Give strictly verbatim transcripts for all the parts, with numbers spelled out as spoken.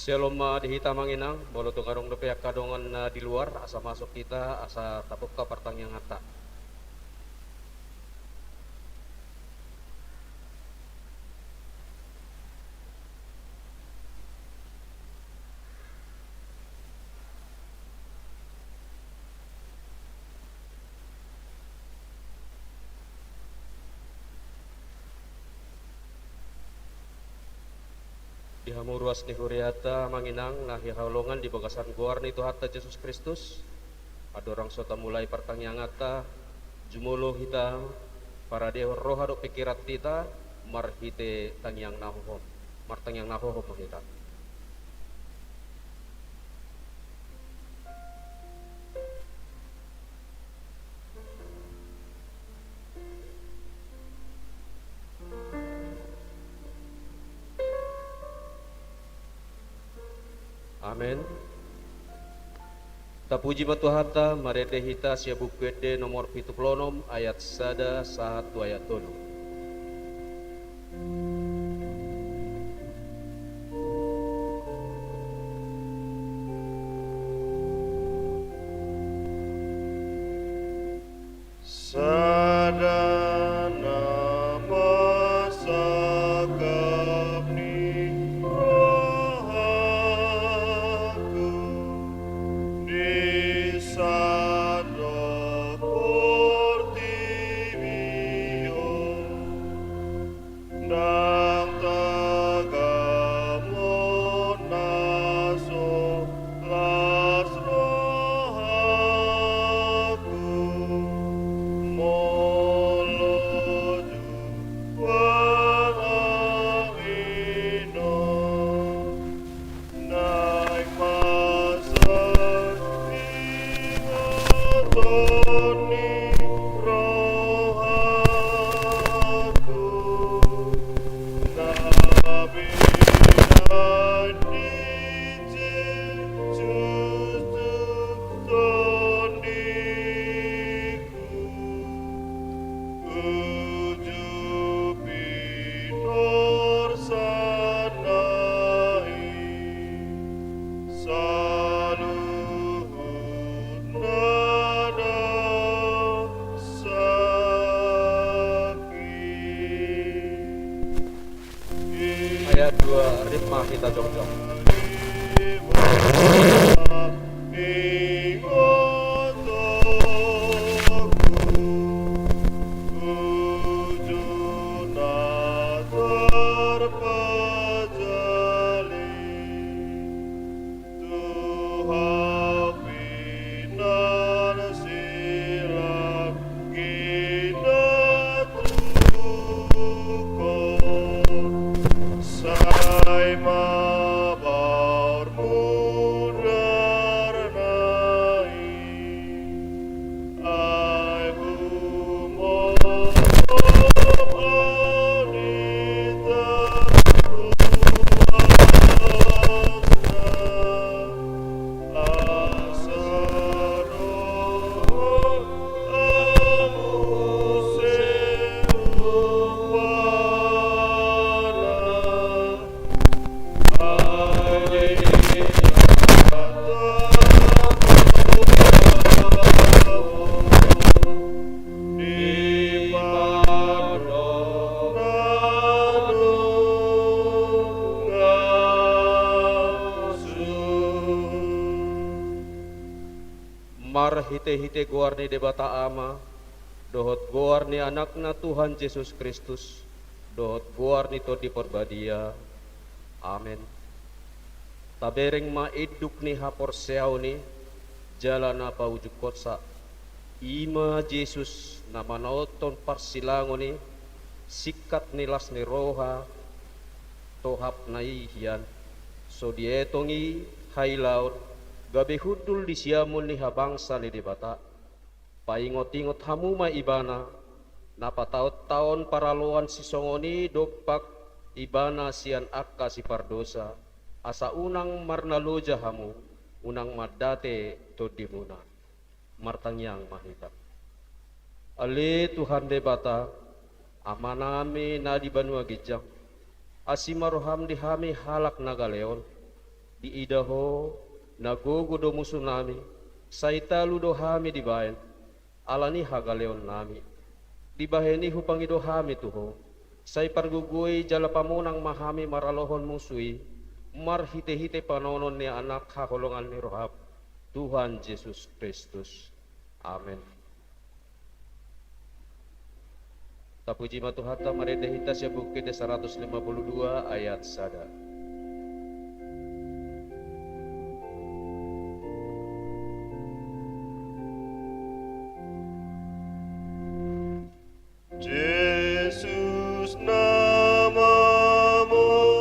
Syalom ma di hita, amang inang, molo tung adong dope angka dongan na di luar, asa masuk hita, asa tabungka partangianganta. Di hamu ruas ni huriata, amang inang, na hinaholongan di bagasan goar ni Tuhanta Jesus Kristus, andorang so tamulai partangianganta, jumolo hita paradehon roha dohot pingkiranta marhite tangiang na hohom. Martangiang na hohom ma hita. Amen. Tapuji ma Tuhanta, marende hita sian Buku Ende nomor pitu pulu onom, ayat sada sahat tu ayat tolu. Sada na marsangkap ni rohangku di sandok portibi on. Ndang tagamon na so las rohangku, molo jumpa anggiat. Naeng mansai ingoton ni rohangku na binahen ni Jesus tu tondiku. Uju pinorsanna i saluhutna dasaki. Ayat dua, rap ma hita jongjong. Tuhan pinarsilang ginatuko, sai mabaor mudarna i. Ai humomop au di taruhasna, asa dohot ahu muse rupana. Marhite-hite goar ni Debata Ama, dohot goar ni Anakna Tuhan Jesus Kristus, dohot goar ni Tondi Parbadia. Amen. Tabereng ma induk ni haporseaon i, jala na paujungkonsa. I ma Jesus na manaothon parsilangon i, singkat ni las ni roha, tohapna i hian. So dietong i hailaon, gabe hundul di siamun ni habangsa ni Debata. Paingot-ingot hamu ma ibana, na pataon-taon paraloan sisongon i dompak ibana sian angka sipardosa, asa unang marnaloja hamu, unang mandate tondimuna. Martangiang ma hita. Ale Tuhan Debata, Amanami na di banua ginjang, asi ma roham di hami halak na gale on. Diida Ho, na gogo do musunami, sai talu do hami dibahen, ala ni hagaleonnami. Dibahen i hupangido hami tu Ho, sai pargogoi jala pamonang ma hami maralohon musu i, marhitehite panaonon ni Anak haholongan ni roham, Tuhan Jesus Kristus. Amen. Tapuji ma Tuhanta, marende hita sian Buku Ende saratus lima puluh dua ayat sada. Jesus na mamolsa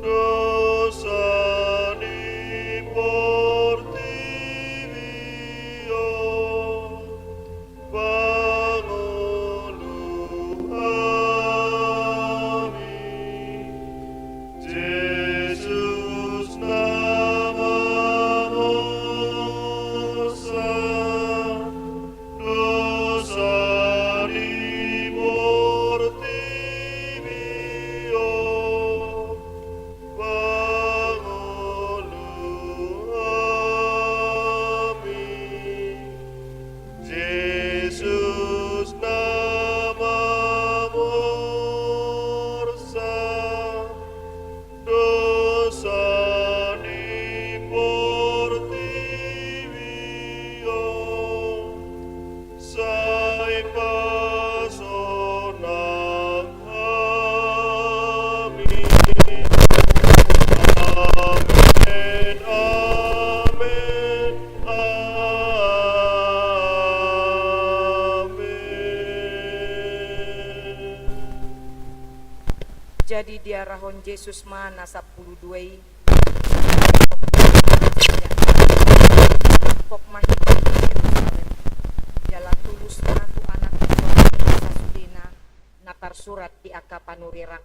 dosa ni portibi on, pangolu hami. Jesus na mamolsa dosa ni portibi on, pangolu hami. Jesus na mamolsa dosa ni portibi on, sai pasonang hami. Amen, amen, amen. Jadi diarahon Jesus ma na sampulu dua i, Pok ma hita tu Jerusalem, jala tulusna tu Anak ni Jolma i sasudena na tarsurat di angka panurirang.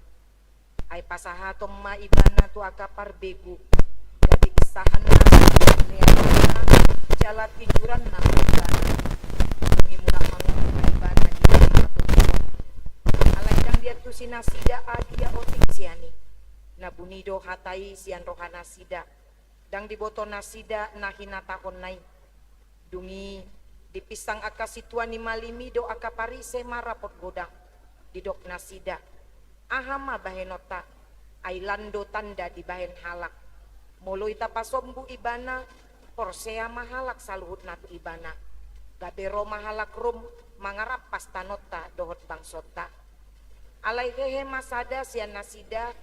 Ai pasahaton ma Ibana tu angka parbegu, gabe insahanna, leanonna, jala tijuranna ma Ibana. Dung i mulak mangomo ma Ibana di bere na togu on. Alai ndang diantusi nasida agia otik sian i. Na buni do hata i sian rohanasida, ndang diboto nasida na hinatahonna i. Dung i dipinsang angka sintua ni malim i dohot angka Parise marapot godang. Didok nasida, "Aha ma bahenonta? Ai lan do tanda dibahen halak. Molo ita pasombu Ibana, porsea ma halak saluhutna tu Ibana. Gabe ro ma halak Rom mangarampas tanonta dohot bangsonta." Alai hehe ma sada sian nasida,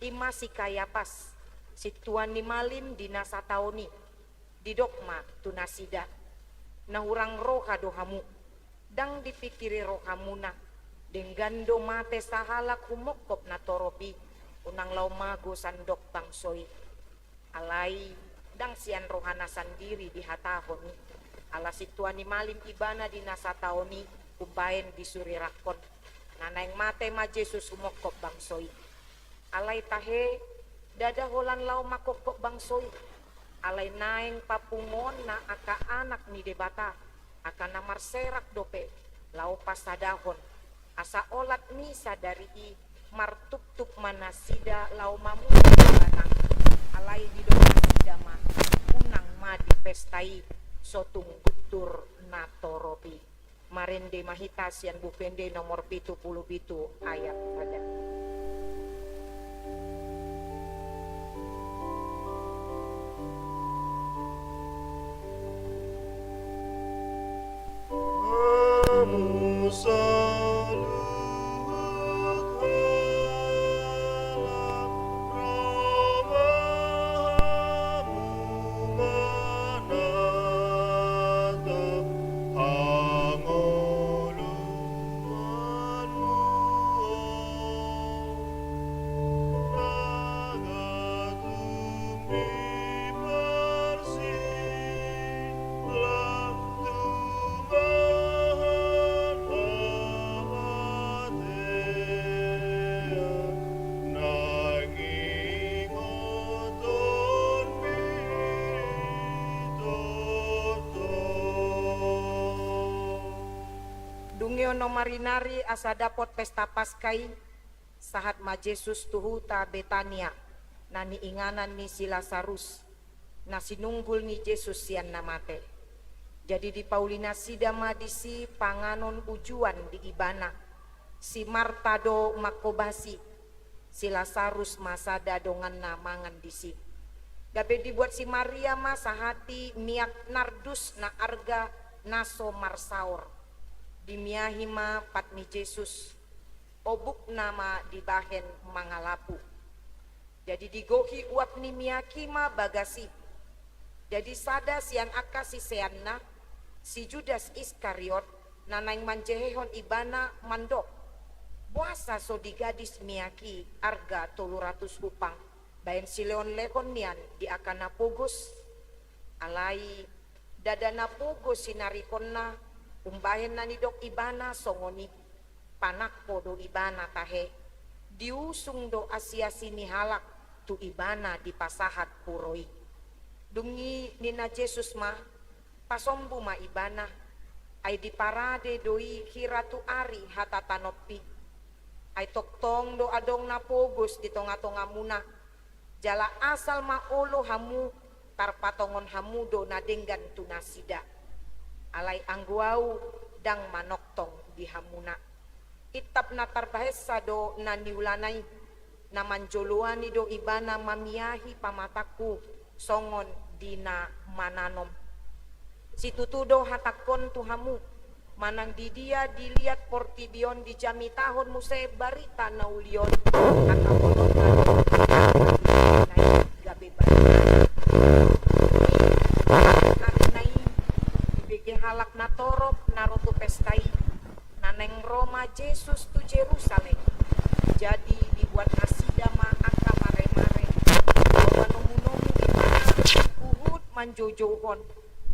i ma si Kayapas, sintua ni malim di na sataon i. Didok ma tu nasida, "Na hurang roha do hamu? Ndang dipingkiri rohamuna, denggan do mate sahalak humongkop natorop i, unang laho mago sandok bangso i." Alai ndang sian rohana sandiri dihatahon i, ala sintua ni malim Ibana di na sataon i umbahen disurirangkon. Na naeng mate ma Jesus humongkop bangso i. Alai tahe, ndada holan laho manghongkop bangso i. Alai naeng papunguonna angka anak ni Debata, angka na marserak dope, laho pasadahon. Asa olat ni sadari i martuptup ma nasida laho mamuji Ibana. Alai didok nasida ma, "Unang ma di pesta i, so tung guntur natorop i." Marende ma hita sian Buku Ende nomor pitu pulu pitu ayat sada. Hamu saluhut halak Roma, hamu manatap hangoluanmu on. Naga tumbi parsilang tumbahan hamatean, nang ingoton binototo. Dung i onom ari nari asa dapot pesta Paska i, Sahat ma Jesus tu huta Betania, na niinganan ni si Lasarus, na sinunggul ni Jesus sian na mate. Jadi dipauli nasida ma disi panganon ujuan di ibana. Si Marta do manghobasi, si Lasarus ma sada donganna mangan disi. Gabe dibuat si Maria ma sahati miak nardus na arga na so marsaor. Dimiahi ma pat ni Jesus, obukna ma dibahen mangalapu. Jadi digohi uap ni miak i ma bagas i. Jadi sada sian angka siseanna, si Judas Iskariot, na naeng manjehehon ibana, mandok: Boasa so digadis miak i arga tolu ratus hupang, bahen silehonlehon nian di angka na pogos? Alai ndada na pogos sinarihonna umbahen na nidok ibana songon i. Panangko do ibana tahe, diusung do asiasi ni halak tu ibana dipasahat huro i. Dung i ninna Jesus ma: Pasombu ma ibana, ai diparade do i hira tu ari hata tanompi. Ai tongtong do adong na pogos di tongatongamuna, jala asal ma olo hamu, tarpatongon hamu do na denggan tu nasida. Alai anggo Ahu ndang manongtong di hamuna. Intap na tarbahensa do na niulana i, na manjoloani do ibana mamiahi pamatangku songon di na mananom. Situtu do hatangkon tu hamu, manang di dia diliat portibi on dijamitahon muse barita na uli on, angka bolon na gabe barita. Ari na i dibege halak natorop na ro tu pesta i, na naeng ro ma Jesus tu Jerusalem. Jadi dibuat nasida ma angka maremare, laho manomunomu ibana huhut manjoujouhon: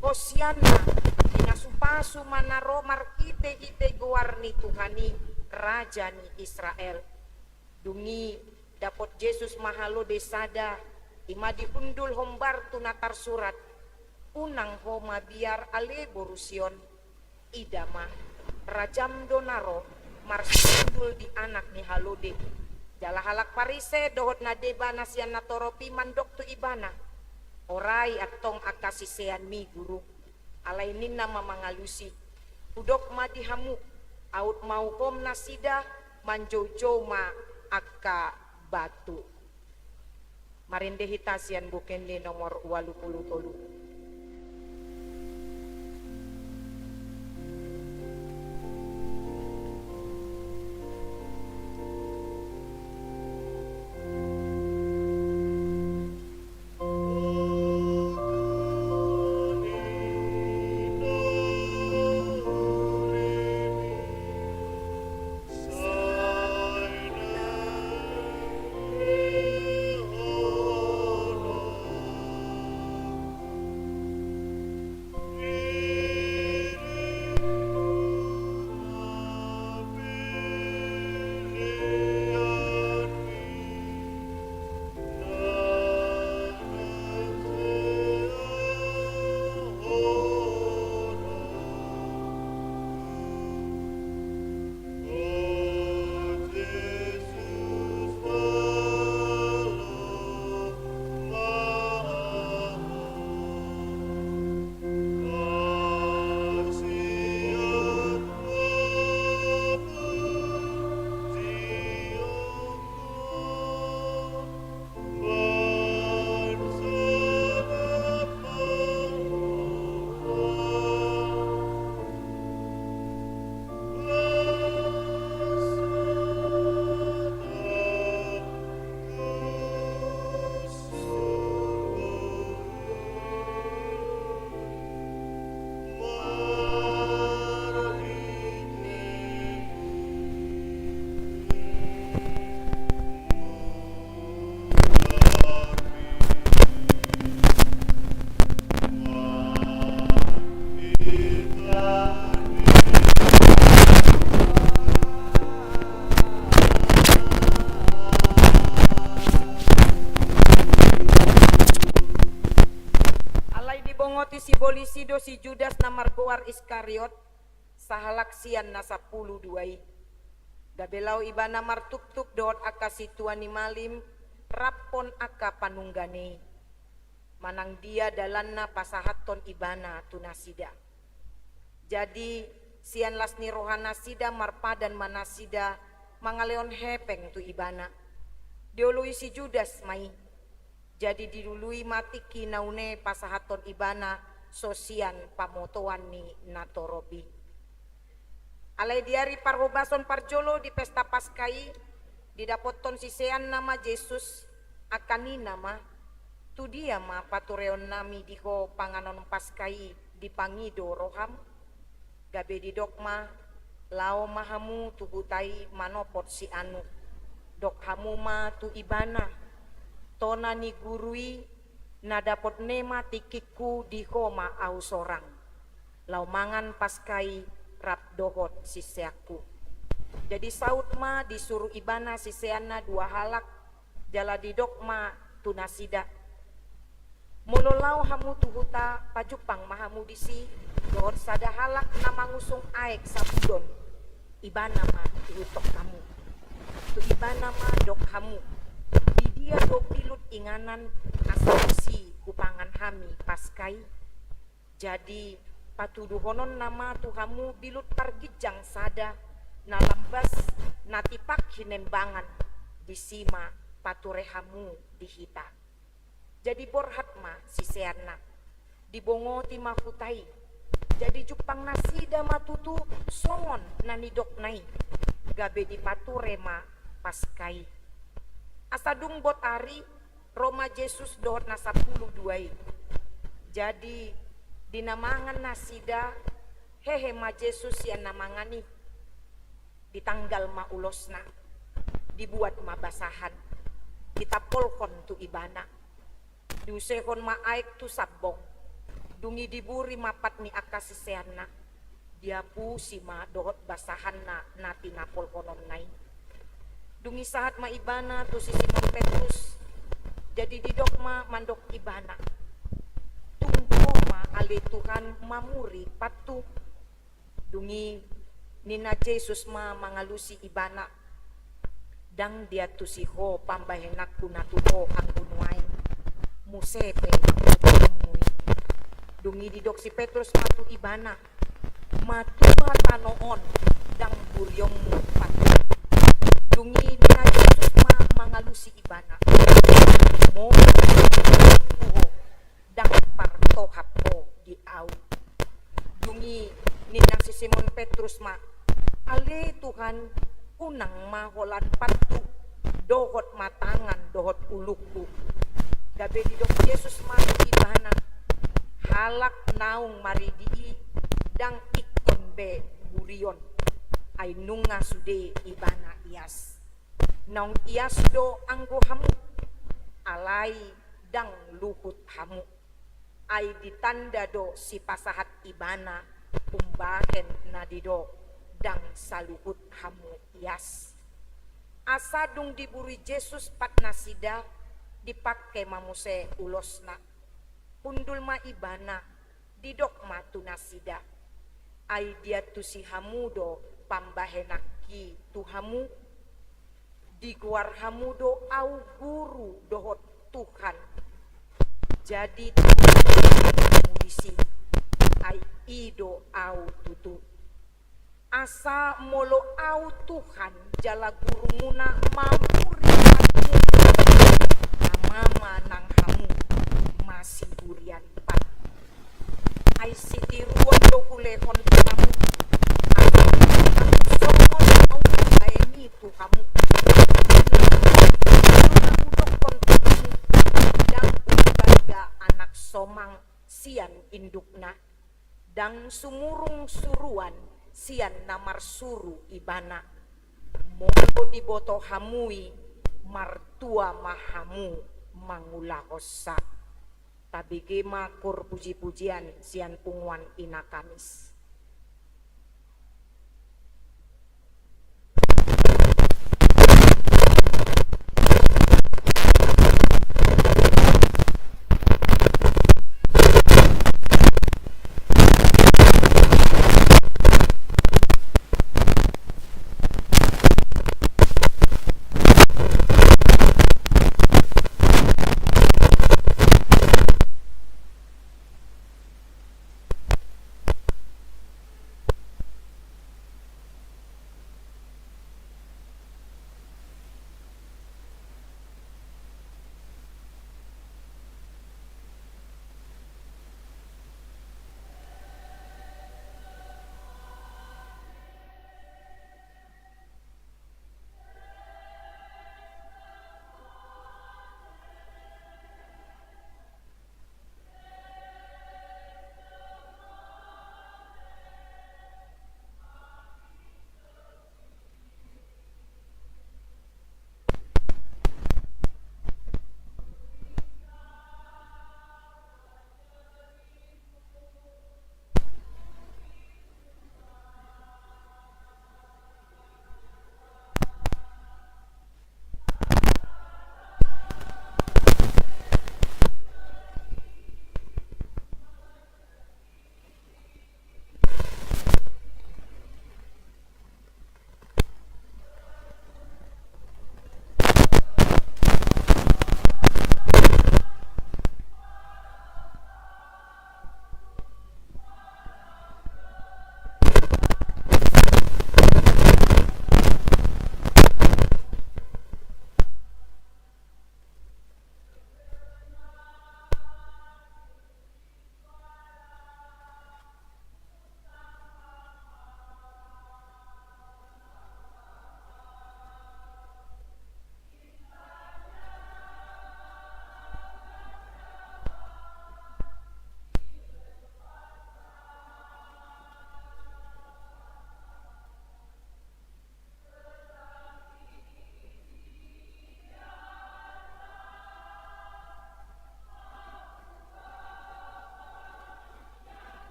Hosianna, pinasupasupa na ro marhitehite goar ni Tuhan i, Raja ni Israel. Dung i dapot Jesus ma halode sada, i ma dihundul hombar tu na tarsurat: Unang ho mabiar ale boru Sion. Ida ma, rajam do na ro marsihundul di anak ni halode. Jala halak Parise dohot na deba na sian natorop i mandok tu ibana: Orai antong angka siseanmi, Guru. Alai ninna ma mangalusi: Hudok ma di hamu, aut mauhom nasida, manjoujou ma angka batu. Marende hita sian Buku Ende nomor ualu pulu tolu. Alai dibongoti sibolis i do si Judas na margoar Iskariot, sahalak sian na sampulu dua i. Gabe laho ibana martuptup dohot angka sintua ni malim, raphon angka panungga ni i, manang dia dalanna pasahathon ibana tu nasida. Jadi, sian las ni rohanasida marpadan ma nasida mangalehon hepeng tu ibana. Dioloi si Judas ma i. Jadi dilului ma tingki na une pasahathon ibana so sian pamotoan ni natorop i. Alai di ari parhobason parjolo di pesta Paska i, didapothon siseanna ma Jesus, angka ninna ma, "Tudia ma patureonnami di Ho panganon Paska i dipangido roham?" Gabe didok ma, "Laho ma hamu tu huta i manopot si anu. Dok hamu ma tu ibana, 'Tona ni Guru i, na dapotne ma tingkingku di Ho ma ahu sorang. Laho mangan Paska i rap dohot siseanku.'" Jadi saut ma disuru ibana siseanna dua halak, jala didok ma tu nasida, "Molo laho hamu tu huta, pajumpang ma hamu disi dohot sada halak na mangusung aek sabudon. Ibana ma ihuthon hamu. Tu ibana ma dok hamu, 'Di dia do pilut inganan asa disi hupangan hami Paska i?' Jadi patuduhononna ma tu hamu pilut parginjang sada na lambas, na tipak hinembangan, disi ma pature hamu di hita." Jadi borhat ma siseanna, dibongoti ma huta i. Jadi jumpang nasida ma tutu songon na nidokna i, gabe dipature ma Paska i. Asa dung bot ari, ro ma Jesus dohot na sampulu dua i. Jadi di na mangan nasida, hehe ma Jesus sian na mangan i. Ditanggal ma ulosna, dibuat ma basahan, ditampolhon tu ibana. Diusehon ma aek tu sambong. Dung i diburi ma pat ni angka siseanna. Diapusi ma dohot basahanna na tinampolhononna i. Dung i sahat ma ibana tu si Simon Petrus. Jadi didok ma mandok ibana, "Tung Ho ma ale Tuhan mamuri pathu?" Dung i ninna Jesus ma mangalusi ibana, "Ndang diantusi ho pambahenanku na tu ho anggo nuaeng, muse pe burionmu i." Dung i didok si Petrus ma tu ibana, "Matua tano on, ndang burionmu pathu." Dung i ninna Jesus ma mangalusi ibana, "Molo ndang partohap ho di ahu." Dung i ninna si Simon Petrus ma, "Ale Tuhan, unang ma holan pathu dohot ma tangan dohot ulungku." Gabe didok Jesus ma tu ibana, "Halak naung maridi i ndang ingkon be burion, ai nunga sude ibana ias. Naung ias do anggo hamu, alai ndang luhut hamu. Ai ditanda do sipasahat ibana umbahen na didok, ndang saluhut hamu ias." Asa dung diburi Jesus pat nasida, dipangke ma muse ulosna. Hundul ma ibana, didok ma tu nasida, "Ai diantusi hamu do pambahenanki tu hamu? Digoar hamu do ahu Guru dohot Tuhan. Jadi tangihon hamu disi, ai i do ahu tutu. Asa molo ahu Tuhan jala Gurumuna mamuri pathu, tama ma nang hamu masiburian pat. Ai sitiruon do hulehon tu hamu, asa songon na hubaen i tu hamu. Songon na hudokkon tu hamu, ndang umbaga anak somang sian indukna, ndang sumurung suruan sian na marsuru ibana. Molo diboto hamu i, martua ma hamu mangulahonsa." Tabege ma kur pujipujian sian punguan Ina Kamis.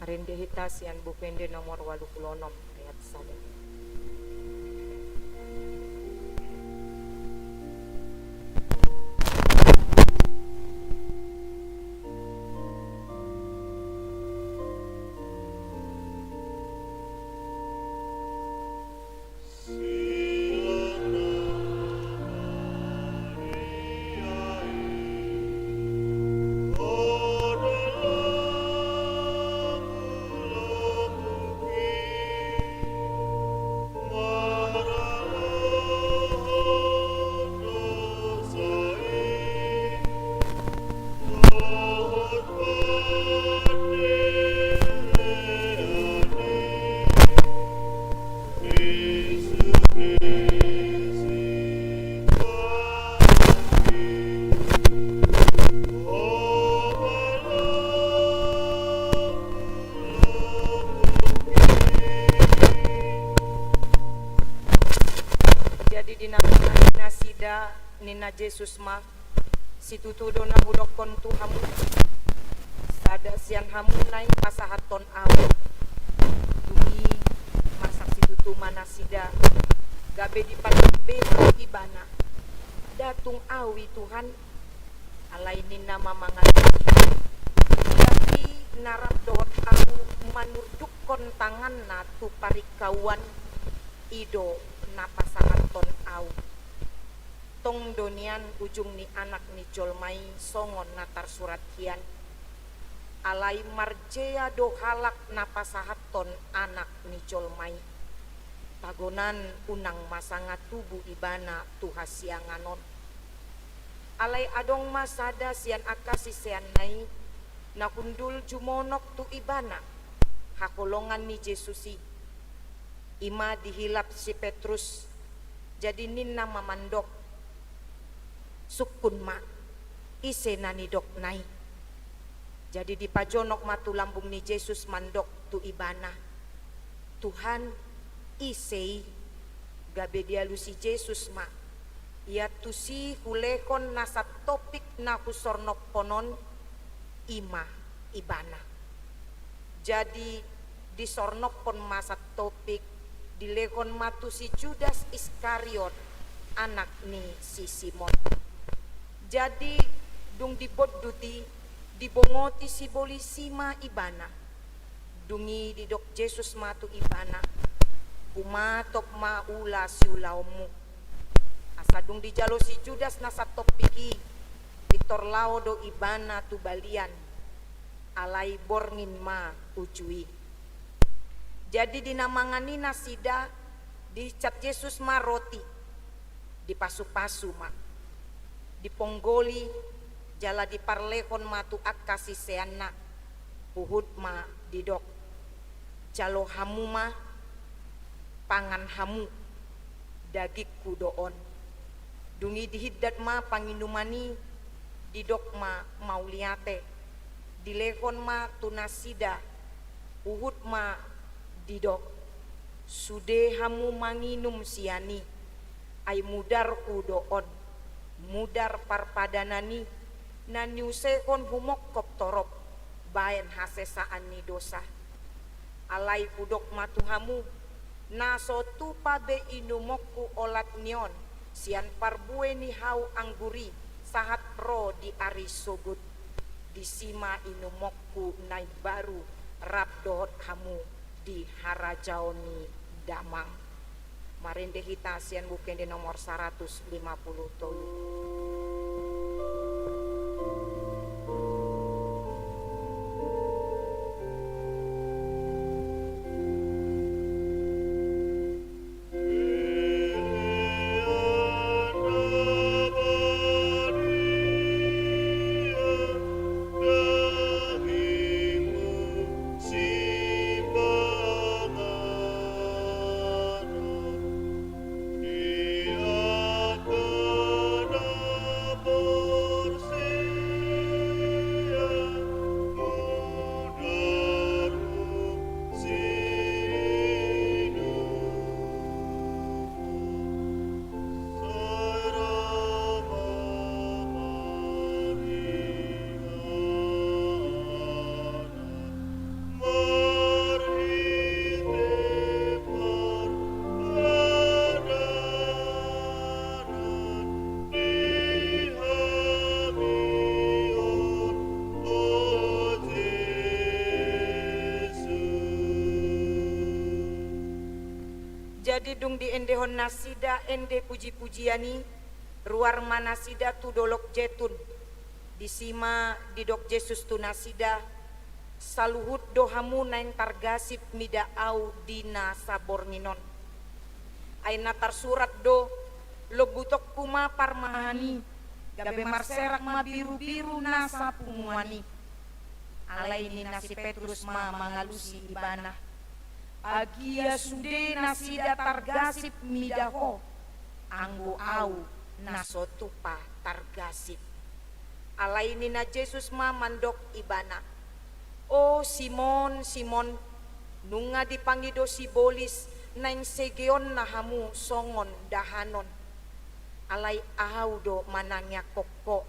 Marende hita sian Buku Ende nomor walu pulu onom, ayat sada. Jadi di na mangan nasida, ninna Jesus ma, situtu do na hudokkon tu hamu, sada sian hamu naeng pasahathon ahu. Dung i marsak situtu ma nasida, gabe dipalambei ibana. Nda tung ahu i Tuhan, alai ninna ma mangalusi. Tapi na rap dohot ahu manurdukkon tanganna tu paringkauan, i do na pasahathon ahu. Tong do nian ujung ni Anak ni jolma i songon na tarsurat hian. Alai marjea do halak na pasahathon Anak ni jolma i. Tagonan unang ma sanga tubu ibana tu hasiangan on. Alai adong ma sada sian angka siseanna i, na hundul jumonok tu ibana, haholongan ni Jesus i. I ma dihilap si Petrus, jadi ninna ma mandok, sungkun ma, ise na nidokna i. Jadi dipajonok ma tu lambung ni Jesus mandok tu ibana, Tuhan, ise i? Gabe dialusi Jesus ma, ia tusi hulehon na santopik na husornophon on, i ma ibana. Jadi disornophon ma santopik, dilehon ma tu si Judas Iskariot, anak ni si Simon. Jadi dung dibondut i, dibongoti sibolis i ma ibana. Dung i didok Jesus ma tu ibana, humatop ma ula siulaonmu. Asa dung dijalo si Judas na santopik i, pintor laho do ibana tu balian, alai borngin ma uju i. Jadi di na mangan i nasida, diinsat Jesus ma roti, dipasupasu ma, diponggoli, jala diparlehon ma tu angka siseanna, huhut ma didok, jalo hamu ma, pangan hamu, dagingku do on. Dung i dihindat ma panginuman i, didok ma mauliate, dilehon ma tu nasida, huhut ma didok, sude hamu manginum sian i, ai mudarhu do on, mudar parpadanan i, na niusehon humongkop torop, baen hasesaan ni dosa. Alai hudok ma tu hamu, na so tupa be inumonku olat ni on, sian parbue ni hau anggur i, sahat ro di ari sogot. Disi ma inumonku na imbaru rap dohot hamu di harajaon ni Damang. Marende hita sian Buku Ende nomor saratus lima puluh tolu. Jadi dung diendehon nasida ende puji-pujian i, ruar ma nasida tu Dolok Jetun. Disi ma didok Jesus tu nasida: Saluhut do hamu naeng targasip mida Ahu di nasa borngin on. Ai na tarsurat do: Lombutongku ma parmahan i, gabe marserak ma birubiru nasa punguan i. Alai ninna si Petrus ma mangalusi Ibana: Bagia sude nasida targasip mida Ho, anggo Ahu na so tupa targasip. Alai ninna Jesus ma mandok ibana: O Simon, Simon, nunga dipangido sibolis naeng segeonna hamu songon dahanon. Alai Ahu do manangiangkon ho,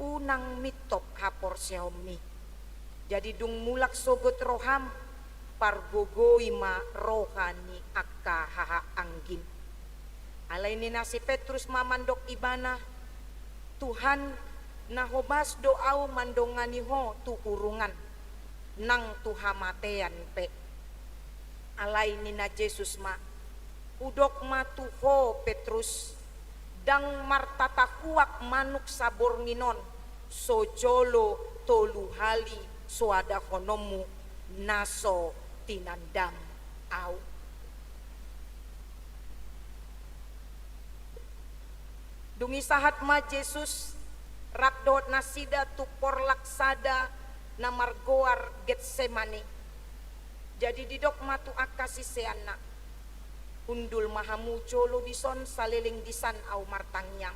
unang mintop haporseaonmi. Jadi dung mulak sogot roham, pargogoi ma roha ni angka hahaanggim. Alai ninna si Petrus ma mandok Ibana: Tuhan, na hobas do ahu mandongani Ho tu hurungan, nang tu hamatean pe. Alai ninna Jesus ma: Hudok ma tu ho, Petrus, ndang martatahuak manuk saborngin on, so jolo tolu hali soadahononmu na so tinandam Ahu. Dung i sahat ma Jesus rap dohot nasida tu porlak sada na margoar Getsemane. Jadi didok ma tu angka siseanna: Hundul ma hamu jolo dison saleleng disan ahu martangiang.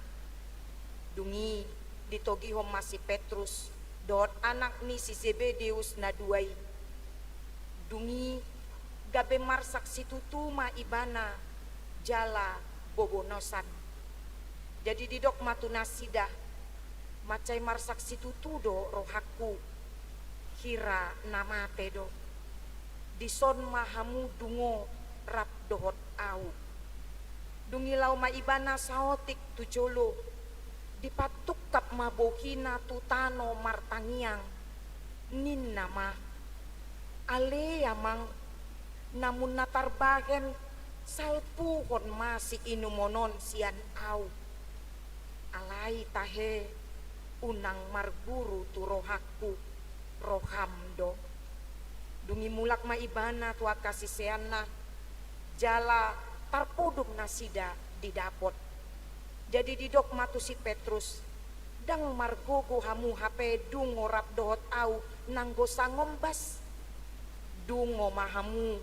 Dung i ditogihon ma si Petrus dohot anak ni si Sebedeus na dua i. Dung i gabe marsak situtu ma ibana jala bobonosan. Jadi didok ma tu nasida: Mansai marsak situtu do rohangku, hira na mate do. Dison ma hamu dungo rap dohot ahu. Dung i laho ma ibana saotik tu jolo, dipatungkap ma bohina tu tano martangiang, ninna ma: Ale Amang, namun na tarbahen, salpuhon ma siinumon on sian ahu. Alai tahe, unang marguru tu rohangku, roham do. Dung i mulak ma ibana tu angka siseanna, jala tarpodom nasida di dapot. Jadi didok ma tu si Petrus: Ndang margogo hamu hape dungo rap dohot ahu nanggo sangombas? Dungo ma hamu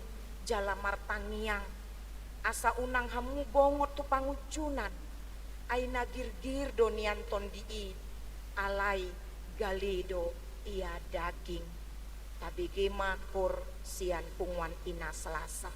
jala martangiang, asa unang hamu bongot tu pangunjunan. Ai na girgir do nian tondi i, alai gale do ia daging. Tabege ma hor sian punguan i na Selasa.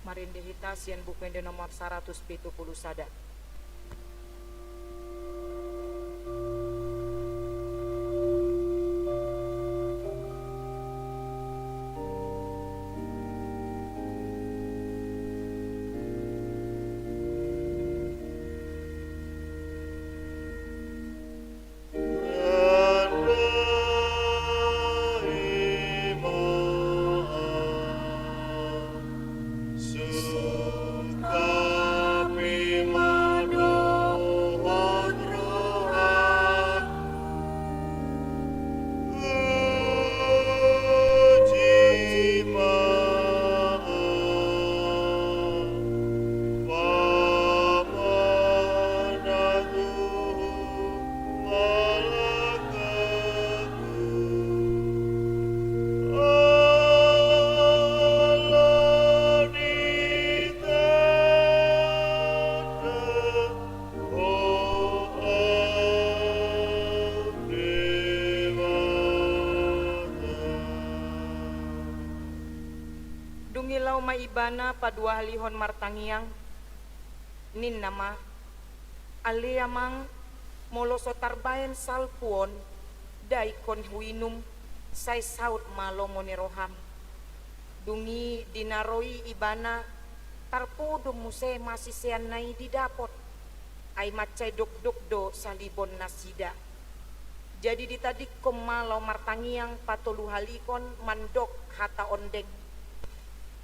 Marende hita sian Buku Ende nomor saratus pitu pulu sada. Dung i laho ma ibana paduahalihon martangiang, ninna ma: Ale Amang, molo so tarbaen salpu on, da ingkon huinum, sai saut ma lomo ni roham. Dung i di na ro i ibana, tarpodom muse ma siseanna i didapot, ai mansai dokdok do salibon nasida. Jadi ditadingkon ma laho martangiang patoluhalihon mandok hata ondeng.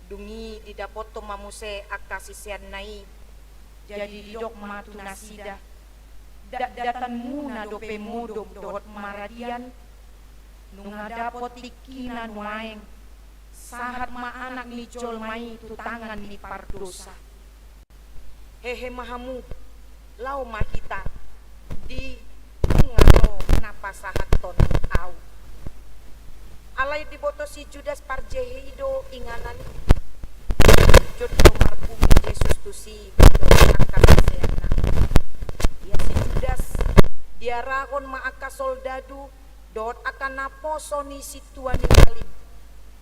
Dung i didapothon ma muse angka siseanna i. Jadi didok ma tu nasida: Dakdatanmuna dope modom dohot maradian? Nunga dapot tingkina nuaeng, sahat ma Anak ni jolma i tu tangan ni pardosa. Hehe ma hamu, laho ma hita di nunga ro na pasahathon ahu. Alai diboto si Judas Parjehe i do inganan i. Jotjot do marpungu Jesus tusi dohot angka siseanna. Ia si Judas diarahon ma angka soldadu dohot angka naposo ni sintua ni halim.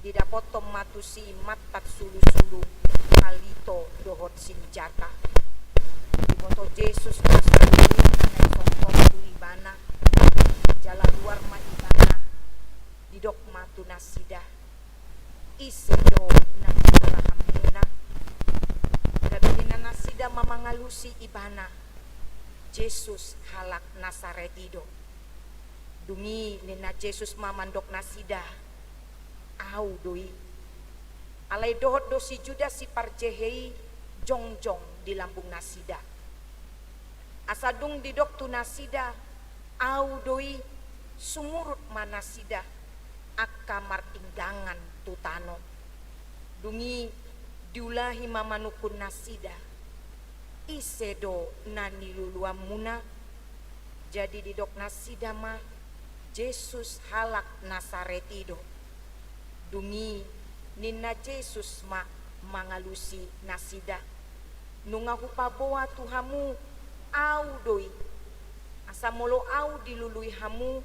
Didapothon ma tusi mantad sulusulu palito dohot sinjata. Diboto Jesus do saluhutna na isongkop tu ibana. Jala luar ma ibana, didok ma tu nasida: Ise do na nijolhamuna? Gabe ninna nasida ma mangalusi ibana: Jesus halak Nasaret i do. Dung i ninna Jesus ma mandok nasida: Ahu do i. Alai dohot do si Judas si Parjehe i jongjong di lambung nasida. Asa dung didok tu nasida: Ahu do i, sumurut ma nasida angka martinggangan tu tano. Dung i diulahi ma manungkun nasida: Ise do na niluluanmuna? Jadi didok nasida ma: Jesus halak Nasaret i do. Dung i ninna Jesus ma mangalusi nasida: Nunga hupaboa tu hamu, ahu do i. Asa molo ahu dilului hamu,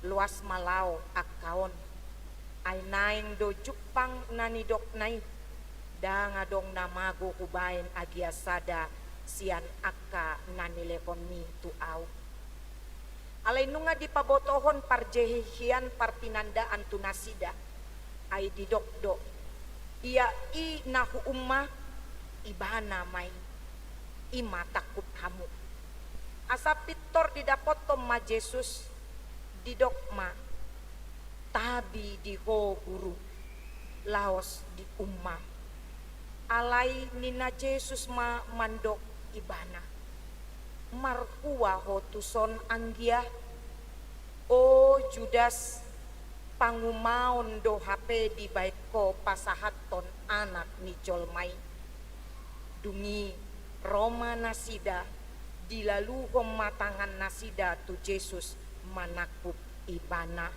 loas ma laho angka on. Ai naeng do jumpang na nidokna i. Ndang adong na mago hubaen agia sada sian angka na nilehonmi tu ahu. Alai nunga dipabotohon parjehe hian partinandaan tu nasida, ai didok do: Ia i na huumma, ibana ma i, i ma tangkup hamu. Asa pintor didapothon ma Jesus, didok ma: Tabi di ho, Guru, laos diumma. Alai ninna Jesus ma mandok ibana: Marhua ho tuson anggia? O Judas, pangumaon do hape dibaen ho pasahathon Anak ni jolma i. Dung i ro ma nasida, dilaluhon ma tangan nasida tu Jesus manangkup ibana.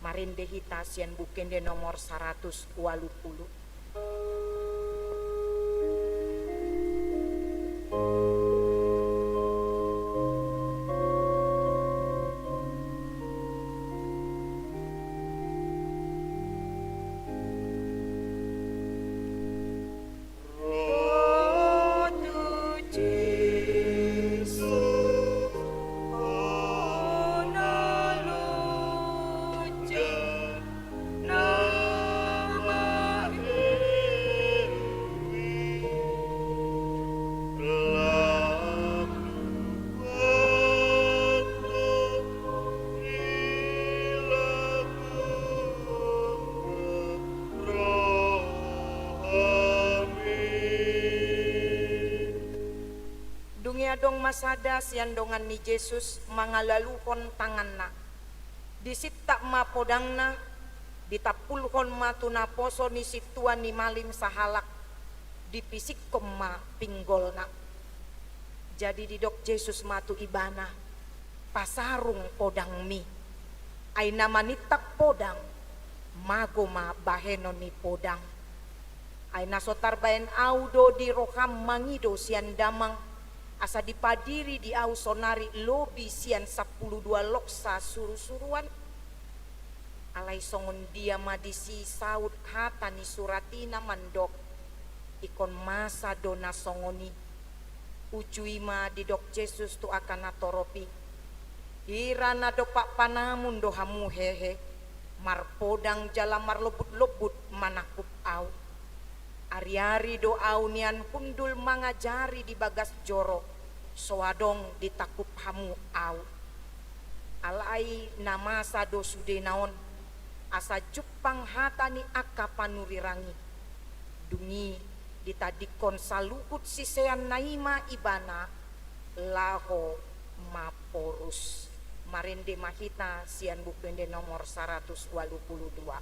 Marende hita sian Buku Ende nomor saratus ualu pulu. Dung i adong ma sada sian dongan ni Jesus mangalaluhon tanganna. Disintap ma podangna, ditampulhon ma tu naposo ni sintua ni malim sahalak, dipisikkon ma pinggolna. Jadi didok Jesus ma tu ibana, "Pasarung podangmi." Ai na manintap podang, mago ma bahenon ni podang. Ai na so tarbaen ahu do di roham mangido sian damang, asa dipadiri di ahu sonari lobi sian sampulu dua loksa surusuruan? Alai songon dia ma disi saut hata ni surat i na mandok, ingkon masa do na songon i. Uju i ma didok Jesus tu angka natorop i, "Hira na dompak panamun do hamu hehe, marpodang jala marlombutlombut manangkup ahu. Ariari do ahu nian hundul mangajari di bagas joro, so adong ditangkup hamu ahu." Alai na masa do sudena on, asa jumpang hata ni angka panurirang i. Dung i ditadingkon saluhut siseanna i ma ibana laho maporus. Marende ma hita sian Buku Ende nomor saratus ualu pulu dua.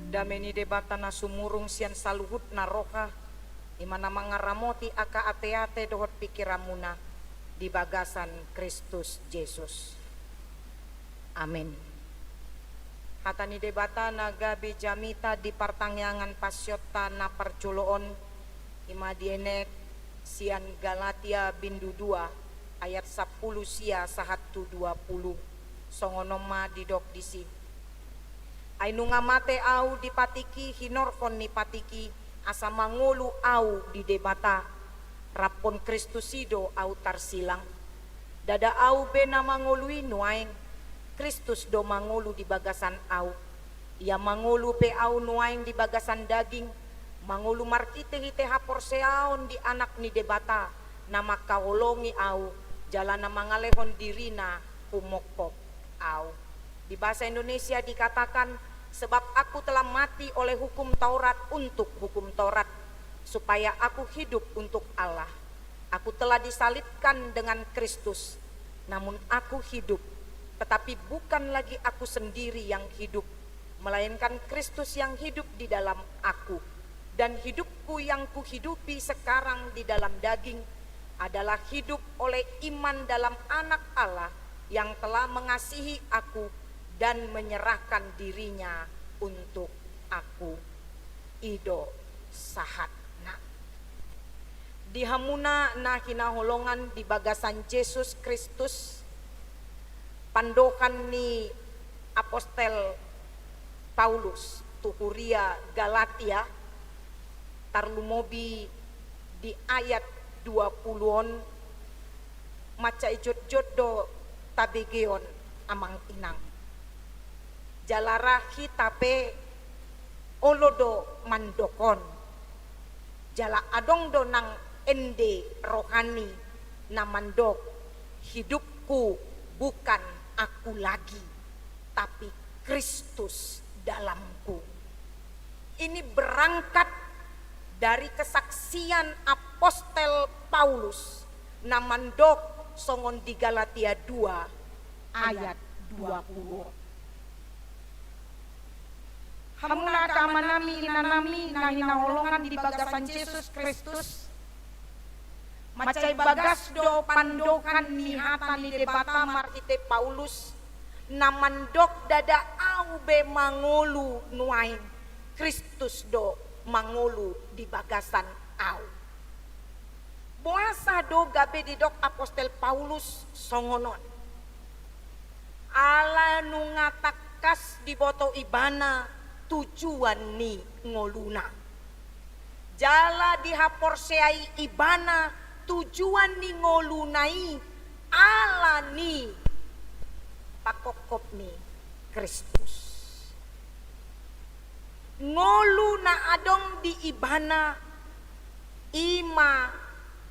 Dame ni Debata na sumurung sian saluhutna roha, i ma na mangaramoti angka ateate dohot pingkiranmuna di bagasan Kristus Jesus. Amen. Hata ni Debata na gabe jamita di partangiangan pasionta na parjolo on, i ma dienet sian Galatia bindu dua ayat sampulu sia sahat tu dua pulu. Songon on ma didok disi: Ai nunga mate ahu di patik i hinorhon ni patik i, asa mangolu ahu di Debata. Raphon Kristus i do ahu tarsilang. Ndada ahu be na mangolu i nuaeng, Kristus do mangolu di bagasan ahu. Ia mangolu pe ahu nuaeng di bagasan daging, mangolu marhitehite haporseaon di Anak ni Debata, na mangkaholongi ahu, jala na mangalehon dirina humongkop ahu. Di bahasa Indonesia dikatakan, "Sebab aku telah mati oleh hukum Taurat untuk hukum Taurat, supaya aku hidup untuk Allah. Aku telah disalibkan dengan Kristus, namun aku hidup, tetapi bukan lagi aku sendiri yang hidup, melainkan Kristus yang hidup di dalam aku. Dan hidupku yang kuhidupi sekarang di dalam daging adalah hidup oleh iman dalam Anak Allah yang telah mengasihi aku dan menyerahkan diri-Nya untuk aku." I do sahatna. Di hamuna na hinaholongan di bagasan Jesus Kristus, pandohan ni apostel Paulus tu huria Galatia, tarlumobi di ayat dua pulu on, mansai jotjot do tabegeon, amang inang. Jala ra hita pe olo do mandok on. Jala adong do nang ende rohani na mandok, "Hidupku bukan aku lagi, tapi Kristus dalamku." Ini berangkat dari kesaksian apostel Paulus na mandok songon di Galatia dua ayat dua pulu. Hamuna angka amanami, inanami na hinaholongan di bagasan Jesus Kristus, Mansai bagas do pandohan ni hata ni Debata marhite Paulus, na mandok ndada ahu be mangolu nuaeng, Kristus do mangolu di bagasan ahu. Boasa do gabe didok apostel Paulus songon on? Ala nunga tangkas diboto ibana tujuan ni ngoluna. Jala dihaporseai ibana tujuan ni ngoluna i ala ni pangkophop ni Kristus. Ngolu na adong di ibana i ma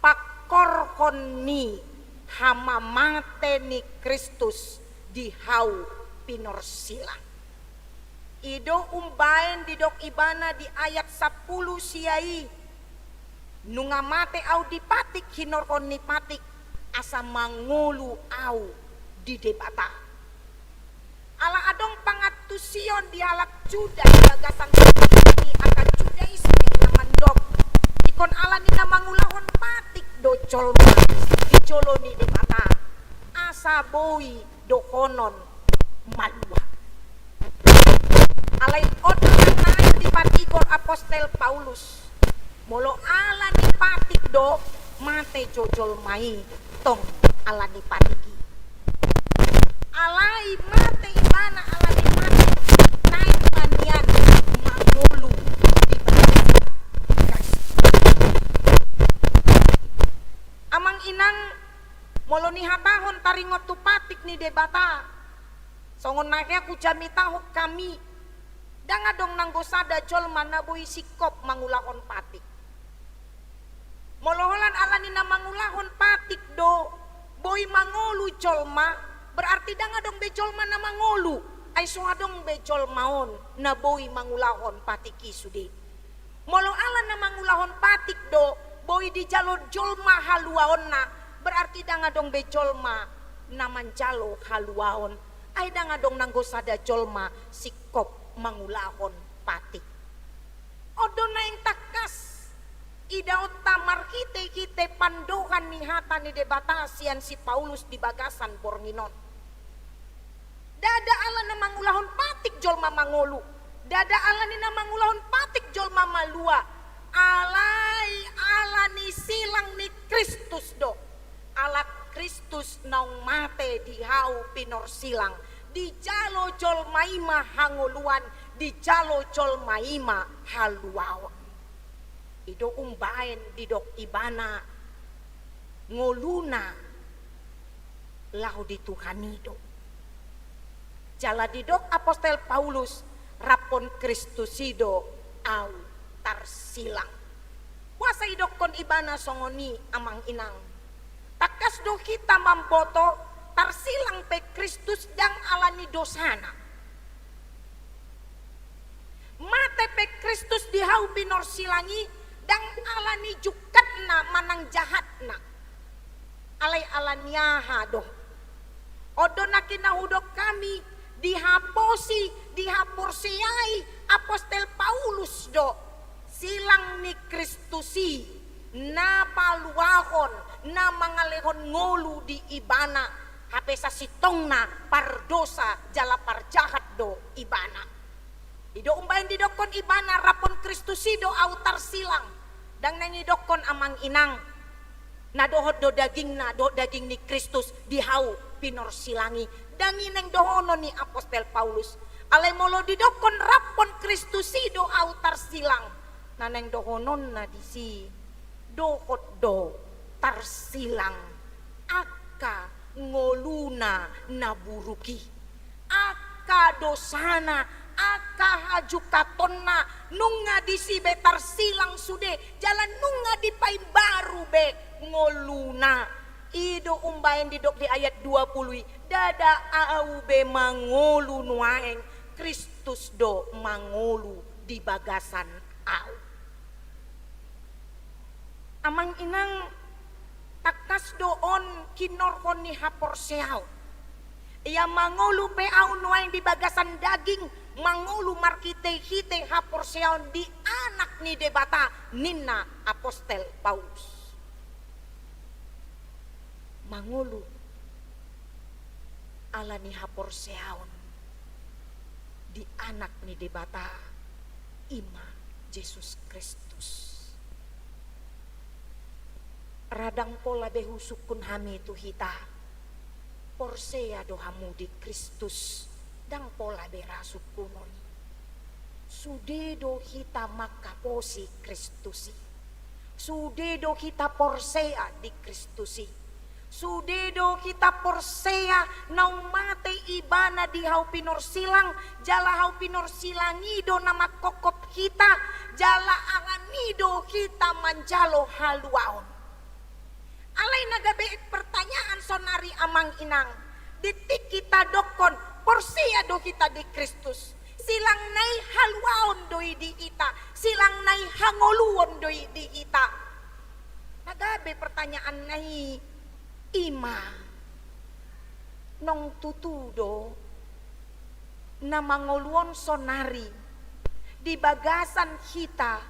pangkorhon ni hamamate ni Kristus di hau pinorsilang. I do umbaen didok ibana di ayat sampulu sia i, nunga mate ahu di patik, hinorhon ni patik, asa mangolu ahu di Debata. Ala adong pangantusion di halak Juda di bagasan ni angka Judaisme na mandok, ingkon ala ni na mangulahon patik do jolma di jolo ni Debata, asa boi dohonon malua. Alai on do na naeng dipatigor apostel Paulus. Molo ala ni patik do, mate jo jolma i tong ala ni patik i. Alai mate ibana ala ni patik, naeng ma nian mangolu di bagasan Kristus. Amang inang, molo nihatahon taringot tu patik ni Debata, songon na hea hujamitahon hami, ndang adong nanggo sada jolma na boi singkop mangulahon patik. Molo holan ala ni na mangulahon patik do boi mangolu jolma, berarti ndang adong be jolma na mangolu, ai so adong be jolma on na boi mangulahon patik i sude. Molo ala na mangulahon patik do boi dijalo jolma haluaonna, berarti ndang adong be jolma na manjalo haluaon, ai ndang adong nanggo sada jolma singkop mangulahon patik. On do naeng tangkas idaonta marhitehite pandohan ni hata ni Debata sian si Paulus di bagasan borngin on. Ndada ala na mangulahon patik jolma mangolu, ndada ala ni na mangulahon patik jolma malua, alai ala ni silang ni Kristus do. Ala Kristus naung mate di hau pinorsilang, dijalo jolma i ma hangoluan, dijalo jolma i ma haluaon. I do umbaen didok ibana ngoluna laho di Tuhan i do. Jala didok apostel Paulus, raphon Kristus i do ahu tarsilang. Boasa idokkon ibana songon i, amang inang? Tangkas do hita mamboto, tarsilang pe Kristus ndang ala ni dosana. Mate pe Kristus di hau pinorsilang i ndang ala ni jungkatna manang jahatna. Alai ala ni aha do? On do nangkin na hudok hami, dihaposi, dihaporseai apostel Paulus do silang ni Kristus i na paluahon, na mangalehon ngolu di ibana, hape sasintongna pardosa jala parjahat do ibana. I do umbaen didokkon ibana, raphon Kristus i do ahu tarsilang. Ndang naeng idokkon, amang inang, na dohot do dagingna dohot daging ni Kristus di hau pinorsilang i. Ndang i naeng dohonon ni apostel Paulus. Alai molo didokkon raphon Kristus i do ahu tarsilang, na naeng dohononna disi, dohot do tarsilang angka ngoluna na buruk i. Angka dosana, angka hajungkatonna, nunga disi be tarsilang sude, jala nunga dipaimbaru be ngoluna. I do umbaen didok di ayat dua pulu i, ndada ahu be mangolu nuaeng, Kristus do mangolu di bagasan ahu. Amang inang, tangkas do on hinorhon ni haporseaon. Ia mangolu pe ahu nuaeng di bagasan daging, mangolu marhitehite haporseaon di Anak ni Debata, ninna apostel Paulus. Mangolu ala ni haporseaon di Anak ni Debata, i ma Jesus Kristus. Ra ndang pola be husungkun hami tu hita, porsea do hamu di Kristus, ndang pola be ra sungkunon. Sude do hita mangkaposi Kristus i. Sude do hita porsea di Kristus i. Sude do hita porsea naung mate Ibana di hau pinorsilang, jala hau pinorsilang i do na mangkophop hita, jala ala ni i do hita manjalo haluaon. Alai na gabe pertanyaan sonari, amang inang, di tingki tadokkon porsea do hita di Kristus, silang na i haluaon do i di hita, silang na i hangoluon do i di hita. Na gabe pertanyaan na i, i ma, naung tutu do na mangolu on sonari di bagasan hita,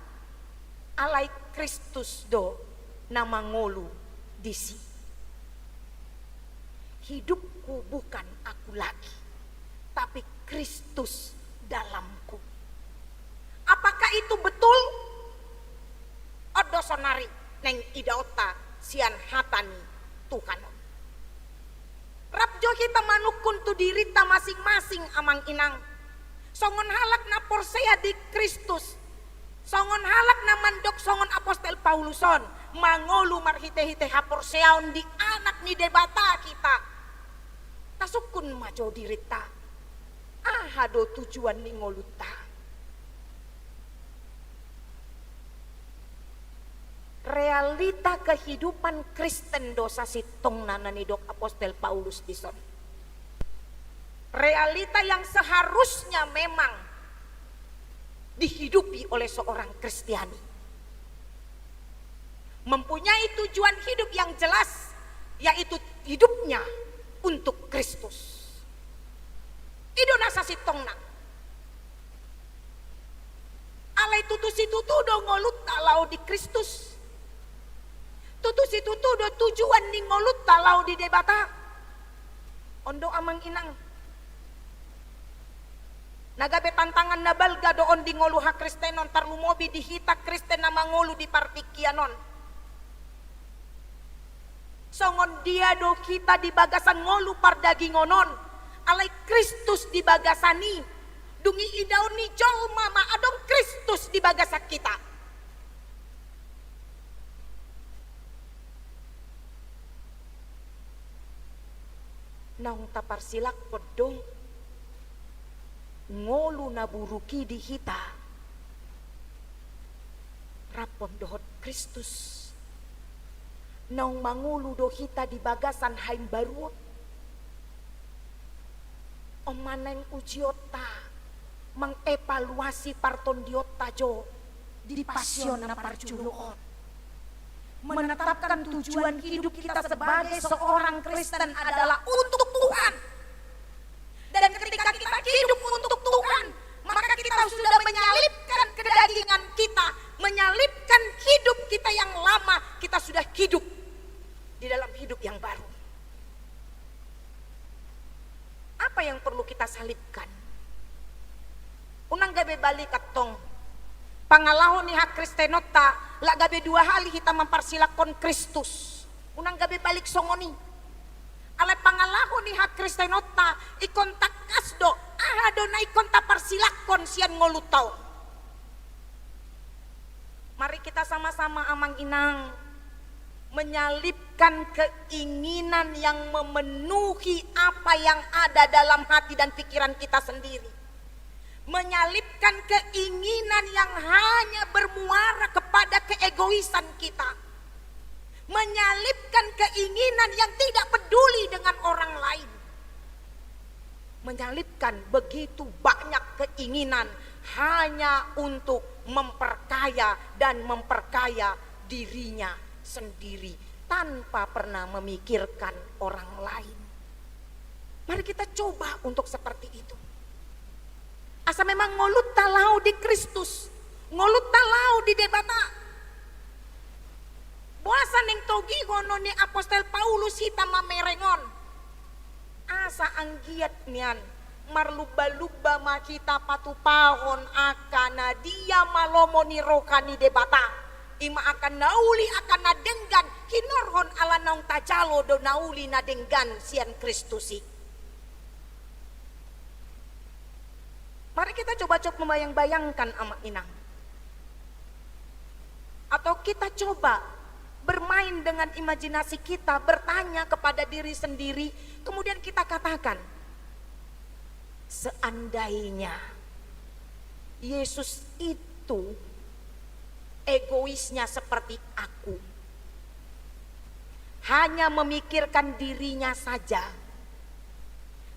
alai Kristus do na mangolu disi? Hidupku bukan aku lagi, tapi Kristus dalamku. Apakah itu betul? On do sonari naeng idaonta sian hata ni Tuhan on. Rap jo hita manungkun tu dirinta masing-masing, amang inang. Songon halak na porsea di Kristus, songon halak na mandok songon apostel Paulus on, mangolu marhite-hite haporseaon di Anak ni Debata hita. Tasungkun ma jo dirinta, aha do tujuan ni ngolunta? Realita kehidupan Kristen do sasintongna na nidok apostel Paulus dison. Realita yang seharusnya memang dihidupi oleh seorang Kristiani. Mempunyai tujuan hidup yang jelas, yaitu hidupnya untuk Kristus. I do na sasintongna. Alai tutu situtu do ngolunta laho di Kristus? Tutu situtu do tujuan ni ngolunta laho di Debata? On do, amang inang. Na gabe tantangan na balga do on di ngolu hakristenon, tarlumobi di hita Kristen na mangolu di partingkian on. Songon dia do hita di bagasan ngolu pardagingon on, alai Kristus di bagasan i? Dung i idaon ni jolma ma adong Kristus di bagasan hita. Naung taparsilanghon do ngolu na buruk i di hita rap dohot Kristus? Naung mangolu do hita di bagasan haimbaruon? On ma naeng ujionta, mangevaluasi partondionta jo di pasion na parjolo on. Menetapkan tujuan hidup kita sebagai seorang Kristen adalah untuk Tuhan. Dan ketika kita hidup untuk Tuhan, maka kita sudah menyalibkan kedagingan kita, menyalibkan hidup kita yang lama, kita sudah hidup di dalam hidup yang baru. Apa yang perlu kita salibkan? Unang gabe balik antong pangalaho ni hakristenonta, lak gabe dua hali hita mamparsilanghon Kristus. Unang gabe balik songon i. Alai pangalaho ni hakristenonta ingkon tangkas do, aha do na ingkon taparsilanghon sian ngolunta on. Mari kita sama-sama, amang inang, menyalibkan keinginan yang memenuhi apa yang ada dalam hati dan pikiran kita sendiri. Menyalibkan keinginan yang hanya bermuara kepada keegoisan kita. Menyalibkan keinginan yang tidak peduli dengan orang lain. Menyalibkan begitu banyak keinginan hanya untuk memperkaya dan memperkaya dirinya sendiri tanpa pernah memikirkan orang lain. Mari kita coba untuk seperti itu. Asa memang ngolunta laho di Kristus, ngolunta laho di Debata. Boasa Naeng togihonon ni apostel Paulus hita mamereng on. Asa anggiat nian marlumba-lumba ma hita patupahon angka na dia ma lomo ni roha ni Debata. I ma angka na uli, angka na denggan, hinorhon ala naung tajalo do na uli na denggan sian Kristus i. Mari kita coba-coba membayang-bayangkan, Amang Inang. Atau kita coba bermain dengan imajinasi kita, bertanya kepada diri sendiri, kemudian kita katakan, "Seandainya Yesus itu egoisnya seperti aku, hanya memikirkan dirinya saja,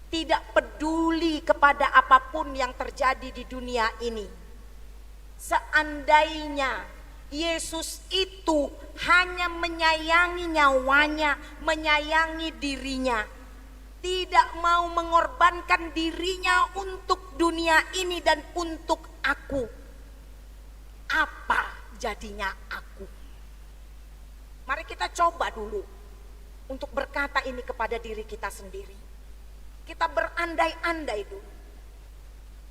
tidak peduli kepada apapun yang terjadi di dunia ini. Seandainya Yesus itu hanya menyayangi nyawanya, menyayangi dirinya, tidak mau mengorbankan dirinya untuk dunia ini dan untuk aku, apa jadinya aku?" Mari kita coba dulu untuk berkata ini kepada diri kita sendiri. Kita berandai-andai dulu.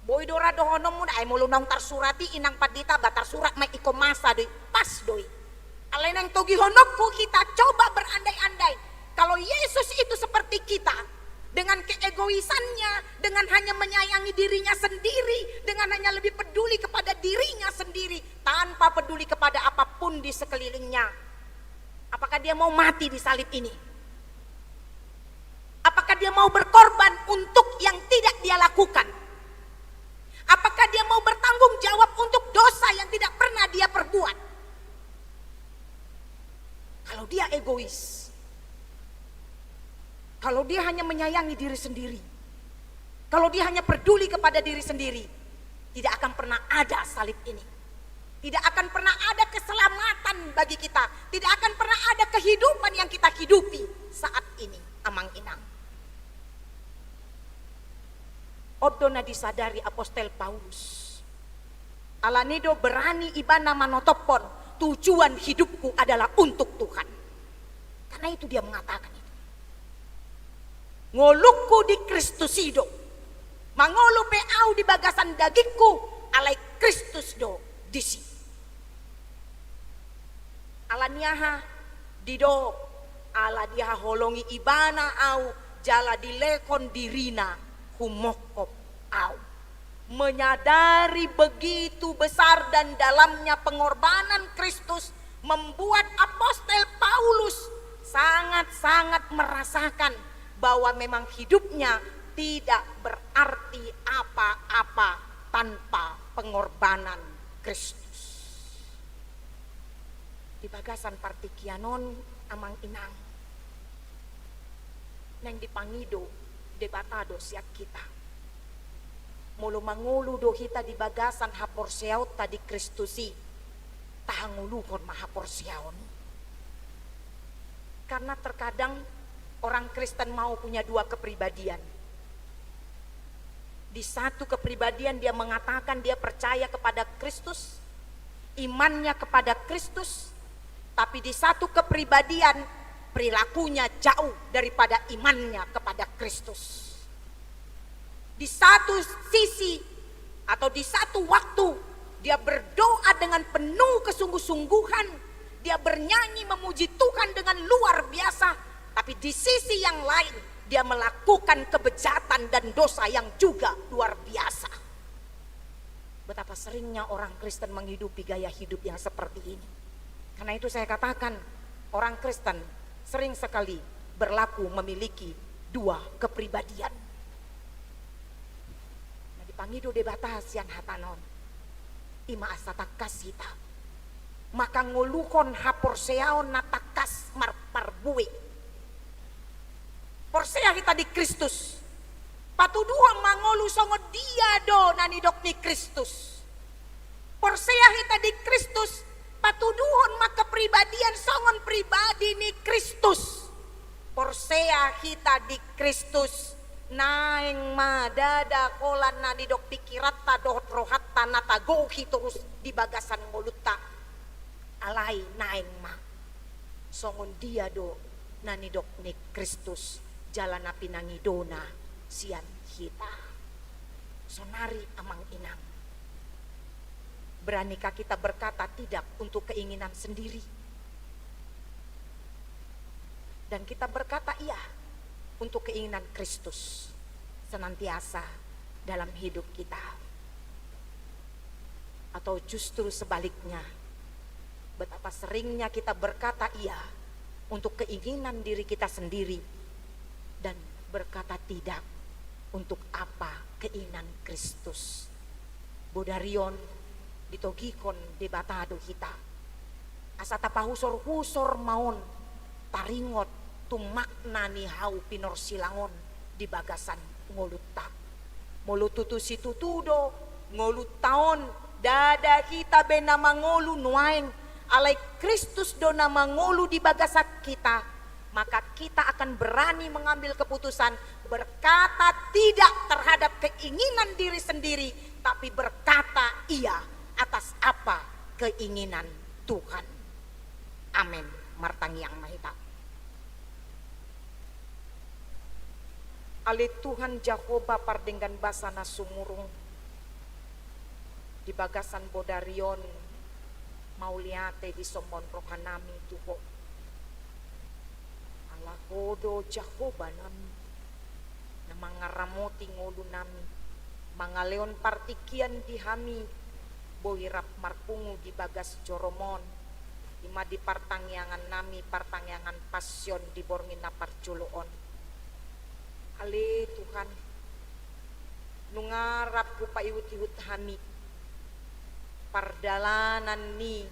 Boi do ra dohononmu, ai molo naung tarsurat i, Inang Pandita, ba tarsurat ma i, ingkon masa do i, pas do i. Alai naeng togihononku, kita coba berandai-andai. Kalau Yesus itu seperti kita, dengan keegoisannya, dengan hanya menyayangi dirinya sendiri, dengan hanya lebih peduli kepada dirinya sendiri, tanpa peduli kepada apapun di sekelilingnya. Apakah dia mau mati di salib ini? Apakah dia mau berkorban untuk yang tidak dia lakukan? Apakah dia mau bertanggung jawab untuk dosa yang tidak pernah dia perbuat? Kalau dia egois, kalau dia hanya menyayangi diri sendiri, kalau dia hanya peduli kepada diri sendiri, tidak akan pernah ada salib ini. Tidak akan pernah ada keselamatan bagi kita. Tidak akan pernah ada kehidupan yang kita hidupi saat ini, Amang Inang. On do na disadari apostel Paulus. Alani do berani ibana manotophon, "Tujuan hidupku adalah untuk Tuhan." Karena itu dia mengatakan itu. "Ngolungku di Kristus i do. Mangolu pe ahu di bagasan dagingku, alai Kristus do disi." Alani aha? Didok, ala dihaholongi ibana ahu, jala dilehon dirina humongkop ahu. Menyadari begitu besar dan dalamnya pengorbanan Kristus, membuat apostel Paulus sangat-sangat merasakan bahwa memang hidupnya tidak berarti apa-apa tanpa pengorbanan Kristus. Di bagasan partingkian on, Amang Inang, naeng dipangido Debata do sian hita. Molo mangolu do hita di bagasan haporseaonta di Kristus i, tahangoluhon ma haporseaon i. Karena terkadang orang Kristen mau punya dua kepribadian. Di satu kepribadian dia mengatakan dia percaya kepada Kristus, imannya kepada Kristus, tapi di satu kepribadian perilakunya jauh daripada imannya kepada Kristus. Di satu sisi atau di satu waktu, dia berdoa dengan penuh kesungguh-sungguhan, dia bernyanyi memuji Tuhan dengan luar biasa, tapi di sisi yang lain, dia melakukan kebejatan dan dosa yang juga luar biasa. Betapa seringnya orang Kristen menghidupi gaya hidup yang seperti ini. Karena itu saya katakan, orang Kristen sering sekali berlaku memiliki dua kepribadian. Na dipangido Debata sian hatana on, i ma asa tangkas hita mangkangoluhon haporseaon na tangkas marparbue. Porsea hita di Kristus, patuduhon mangolu songon dia do na nidok ni Kristus. Porsea hita di Kristus, patuduhon ma kepribadian songon pribadi ni Kristus. Porsea hita di Kristus, naeng ma ndada holan na nidok pikiranta dohot rohanta na tagohi torus di bagasan ngolunta. Alai naeng ma. songon dia do na nidok ni Kristus jala na pinangidona sian hita. Sonari amang inang, beranikah kita berkata tidak untuk keinginan sendiri? Dan kita berkata iya untuk keinginan Kristus senantiasa dalam hidup kita. Atau justru sebaliknya, betapa seringnya kita berkata iya untuk keinginan diri kita sendiri dan berkata tidak untuk apa keinginan Kristus. Bodari on ditogihon Debata do hita. Asa tapahusorhusor ma on taringot tu makna ni hau pinorsilang on di bagasan ngolunta. Molo tutu situtu do ngolunta on, ndada hita be na mangolu nuaeng, alai Kristus do na mangolu di bagasan hita, maka kita akan berani mengambil keputusan berkata tidak terhadap keinginan diri sendiri, tapi berkata iya atas apa keinginan Tuhan. Amen. Martangiang ma hita. Ale Tuhan Jahowa pardenggan basa na sumurung, di bagasan bodari on mauliate disombahon rohanami tu Ho. Ala Ho do Jahowa nami, na mangaramoti ngolunami, mangalehon partingkian di hami, boi rap marpungu di bagas joroM on, i ma di partangiangannami, partangiangan Pasion di borngin na parjolo on. Ale Tuhan, nunga rap hupaihutihut hami pardalanan ni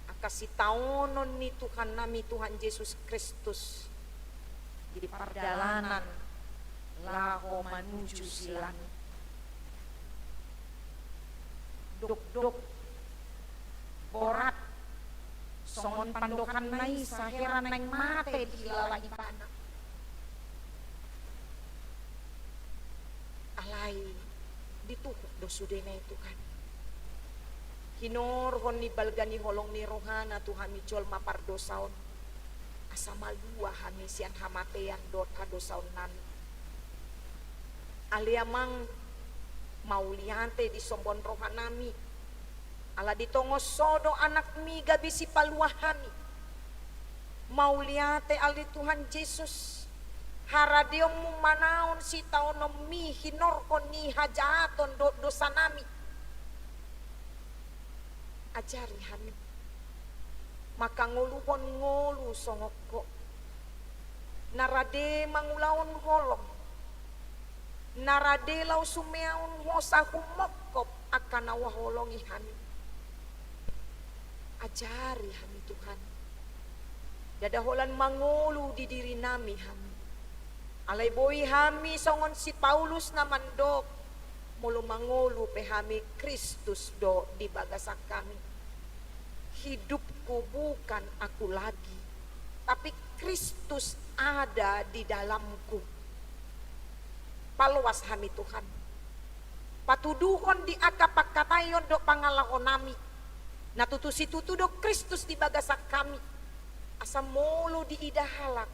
angka sitaonon ni Tuhannami Tuhan Jesus Kristus di pardalanan laho manuju silang. Dokdok, borat, songon pandohanna i sahera naeng mate dihilala ibana. Alai dituhuk do sudena i Tuhan. Hinorhon ni balga ni holong ni rohana tu hami jolma pardosa on, asa malua hami sian hamatean dohot hadosaonnami. Ale Amang, mauliate disombahon rohanami, ala di tongon Ho do AnakMi gabe sipalua hami. Mauliate ale Tuhan Jesus, haradeonMu manaon sitaononMi hinorhon ni hajahaton dohot dosanami. Ajari hami mangkangoluhon ngolu songon Ho, na rade mangulahon holong, na rade laho sumeaon hosa humongkop angka na huhaholongi hami. Ajari hami Tuhan, ndada holan mangolu di dirinami hami. Alai boi hami songon si Paulus na mandok, molo mangolu pe hami, Kristus do di bagasan hami. Hidupku bukan aku lagi, tapi Kristus ada di dalamku. Paloas hami Tuhan. Patuduhon di angka pangkataion dohot pangalahonami, na tutu situtu do Kristus di bagasan hami. Asa molo diida halak,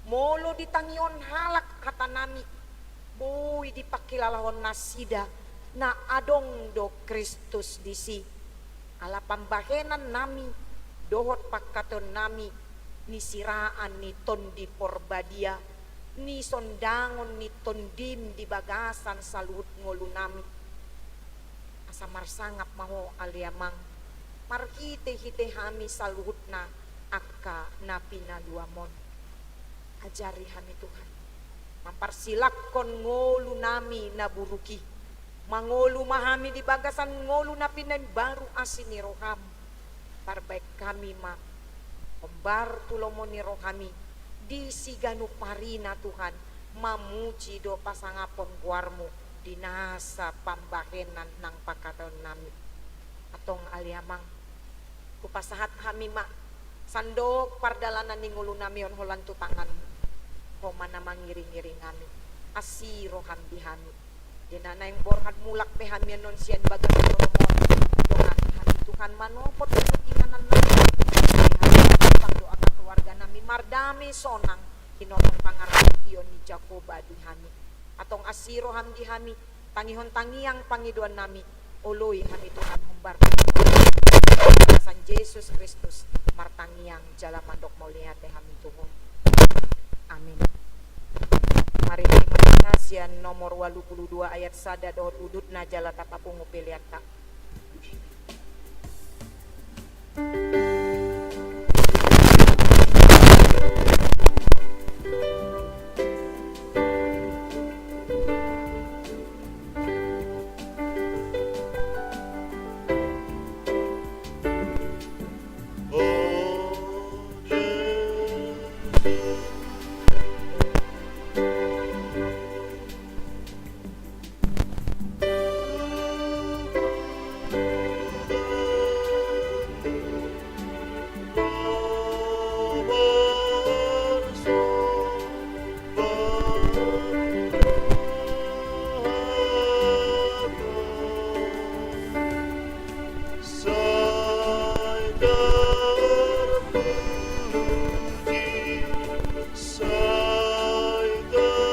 molo ditangihon halak hatanami, boi dipangkilalahon nasida na adong do Kristus disi. Ala pambahenannami dohot pangkataionami, nisiraan ni Tondi Porbadia, nisondangon ni TondiM di bagasan saluhut ngolunami. Asa marsangap ma Ho ale Amang, marhitehite hami saluhutna angka na pinaluaM on. Ajari hami Tuhan, mamparsilanghon ngolunami na buruk i. Mangolu ma hami di bagasan ngolu na pinaimbaru asi ni rohaM. Parbahen hami ma hombar tu lomo ni rohaMi di siganup arina Tuhan, mamuji dohot pasangaphon goarMu di nasa pambahenan nang pangkataionami. Antong ale Amang, hupasahat hami ma sandok pardalanan ni ngolunami on holan tu tanganMu. Ho ma na mangiringiring hami, asi rohaM di hami. Di na naeng borhat mulak pe hami annon sian bagas joroM on, dongan hami Tuhan manopot dohot inganannami. Di hami Hami sonang, hinorhon pangaramotion ni Jahowa di hami. Antong asi roham di hami, tangihon tangiang pangidoannami, oloi hami Tuhan hombar. Di bagasan Jesus Kristus martangiang jala mandok mauliate hami tu Ho. Amin. Marende ma hita sian nomor ualu pulu dua ayat sada dohot udutna jala tapapungu peleanta. Sai terpuji, sai terpuji.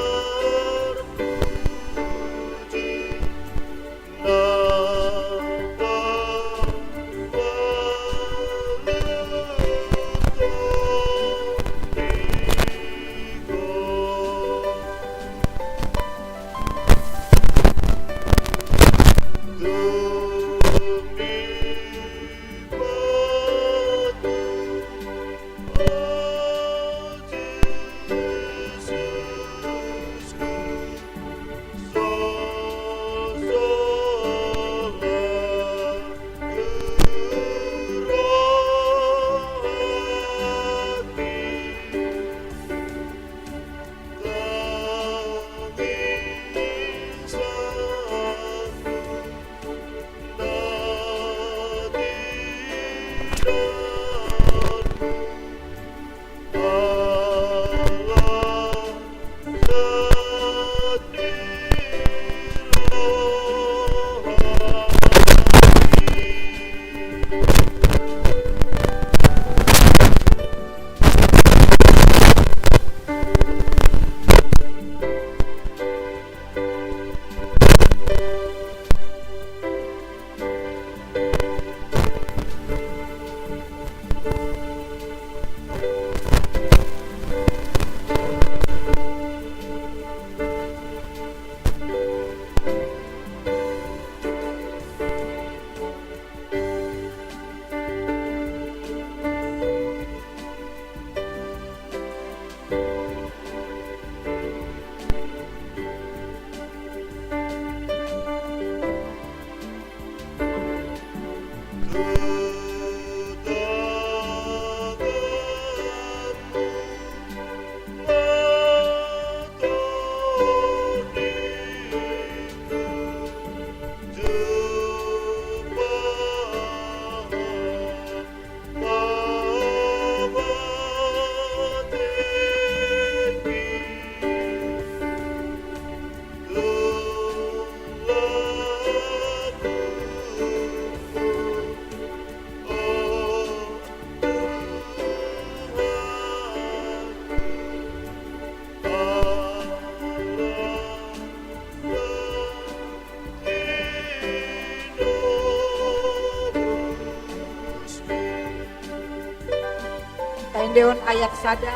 Taendehon ayat sada.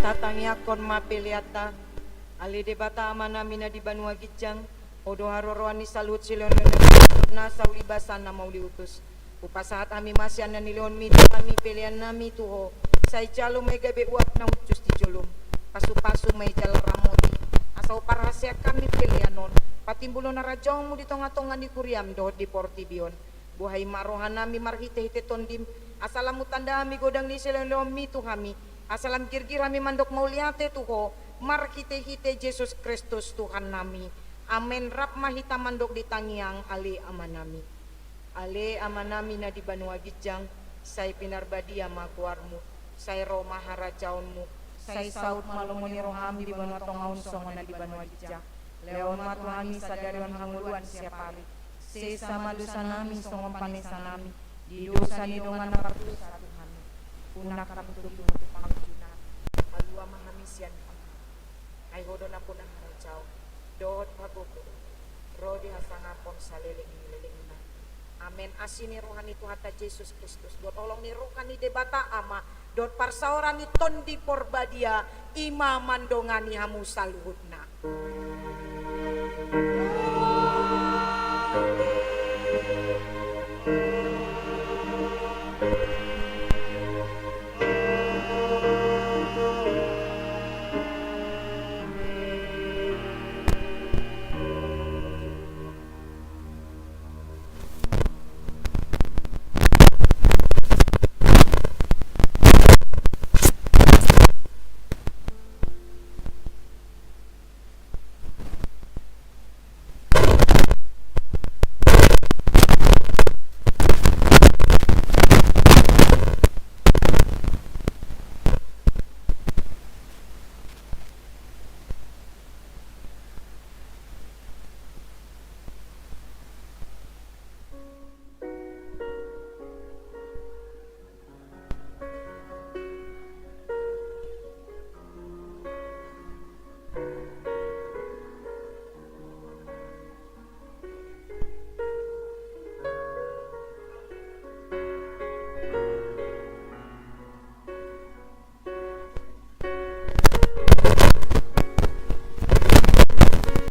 Tatangiangkon ma peleanta. Ale Debata Amanami na di banua ginjang, Ho do haroroan ni saluhut silehonlehon na, nasa uli basa na mauliutus. Hupasahat hami ma sian na nilehonmi tu hami pelean nami tu Ho, sai jalo ma i gabe uap na hushus di jolom. Pasupasu ma i jala ramoti, asa huparhaseang hami pelean on patimbulhon harajaonmu di tongatonga ni kuriam dohot di portibi on. Buhai ma roha nami marhitehite Tondim, asa lam hutanda hami godang ni silehonlehonmi tu hami, asa lam girgir hami mandok mauliate tu Ho, marhitehite Jesus Kristus Tuhan nami. Amen. Rap ma hita mandok di tangiang Ale Amanami. Ale Amanami na di banua ginjang, sai pinarbadia ma goarmu, sai ro ma harajaonmu, sai saut ma lomo ni roham di banua tonga on songon na di banua ginjang. Lehon ma tu hami sadari on hangoluan siapari. Sesa ma dosa nami songon panesa nami di dosa ni dongan na mardosa tu hami. Unang hamu togihon tu pangunjunan, palua ma hami sian pangago. Ai Ho do nampuna harajaon dohot hagogoon, ro di hasangapon saleleng ni lelengna. Amen. Asi ni roha ni Tuhanta Jesus Kristus dohot holong ni roha ni Debata Ama dohot parsaoran ni Tondi Porbadia i ma mandongani hamu saluhutna.